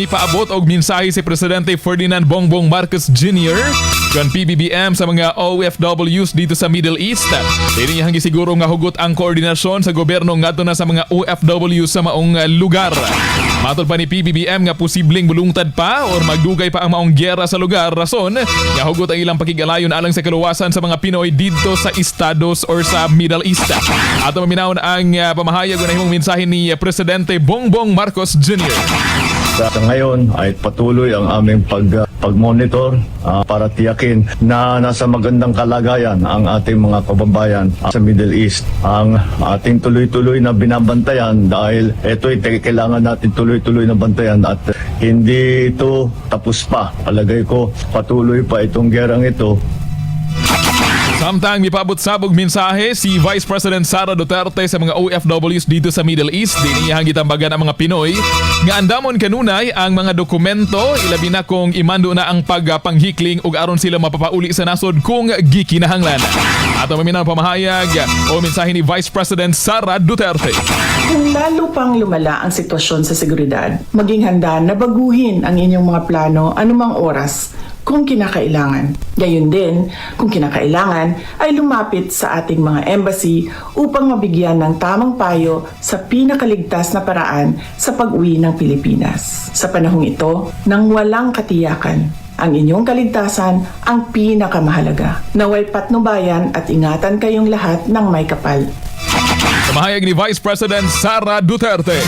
Ipaabot og mensahe si Presidente Ferdinand Bongbong Marcos Jr. kan PBBM sa mga OFWs dito sa Middle East. Dili niya gisiguro nga hugot ang koordinasyon sa gobyerno ngadto na sa mga OFW sa maong lugar. Matod pa ni PBBM nga posibleng bulungtad pa or magdugay pa ang maong gyera sa lugar, rason nga hugot ang ilang pakigalayon alang sa kaluwasan sa mga Pinoy dito sa Estados or sa Middle East. Ato maminawon ang pamahayag o nahimong mensahe ni Presidente Bongbong Marcos Jr. Sa ngayon ay patuloy ang aming pag-monitor para tiyakin na nasa magandang kalagayan ang ating mga kababayan sa Middle East. Ang ating tuloy-tuloy na binabantayan dahil ito ay kailangan natin tuloy-tuloy na bantayan at hindi ito tapos pa. Palagay ko, patuloy pa itong gerang ito. Samtang mipaabot sabog mensahe si Vice President Sara Duterte sa mga OFWs dito sa Middle East, di niya gitambagan ang mga Pinoy nga andamon kanunay ang mga dokumento, ilabi na kung imando na ang pagpanghikling ug aron sila mapapauli sa nasod kung gikinahanglan. Ato maminaw pamahayag o mensahe ni Vice President Sara Duterte. Kung lalo pang lumala ang sitwasyon sa seguridad, maging handa na baguhin ang inyong mga plano anumang oras kung kinakailangan. Gayun din, kung kinakailangan, ay lumapit sa ating mga embassy upang mabigyan ng tamang payo sa pinakaligtas na paraan sa pag-uwi ng Pilipinas. Sa panahong ito, nang walang katiyakan, ang inyong kaligtasan ang pinakamahalaga. Naway patnubayan at ingatan kayong lahat ng Maykapal. Pamahayag ni Vice President Sara Duterte.